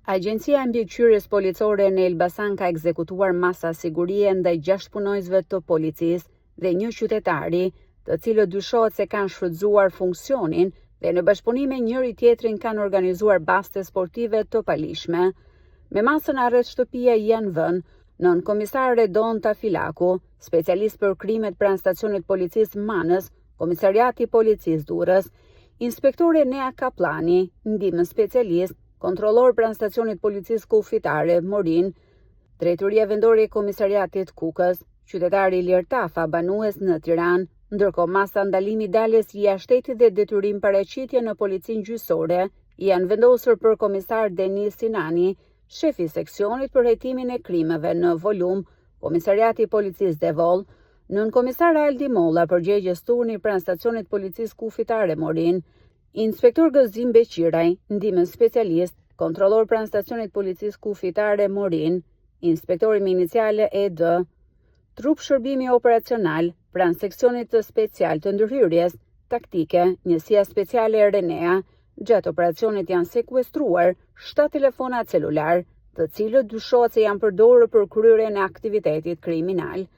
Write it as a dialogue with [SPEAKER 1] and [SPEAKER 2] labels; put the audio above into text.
[SPEAKER 1] Agjencia e Mbikëqyrjes Policore në Elbasan ka ekzekutuar masa sigurie ndaj 6 punonjësve të policisë dhe një qytetari, të cilët dyshohet se kanë shfrytëzuar funksionin dhe në bashkëpunim me njëri-tjetrin kanë organizuar baste sportive të paligjshme. Me masën arrest shtëpie janë vënë nënkomisar Redon Tafilaku, specialist për krimet pranë stacionit policisë Manëz, Komisariati i Policisë Durrës, Inspektor Enea Kapllani, ndihmës specialist, kontrollor pranë stacionit policisë kufitare Morinë, Drejtoria Vendore e Komisariatit Kukës, qytetari Ilir Tafa, banues në Tiranë, ndërkohë masa ndalimi i daljes jashtë shtetit dhe detyrim paraqitje në policinë gjyqësore janë vendosur për komisar Denis Sinani, shefi i seksionit për hetimin e krimeve në volum, Komisariati i Policisë Devoll, Nënkomisar Aldi Molla, përgjegjës turni pranë stacionit policisë kufitare Morinë, Inspektor Gëzim Beqiraj, ndihmës specialist, kontrollor pranë stacionit policisë kufitare Morinë, inspektori me iniciale ED, Trup shërbimi operacional pranë seksionit të special të ndërhyrjes taktike, njësia speciale Renea, gjatë operacionit janë sekuestruar 7 telefona celular, të cilët dyshohet se janë përdorur për kryerjen e aktivitetit kriminal.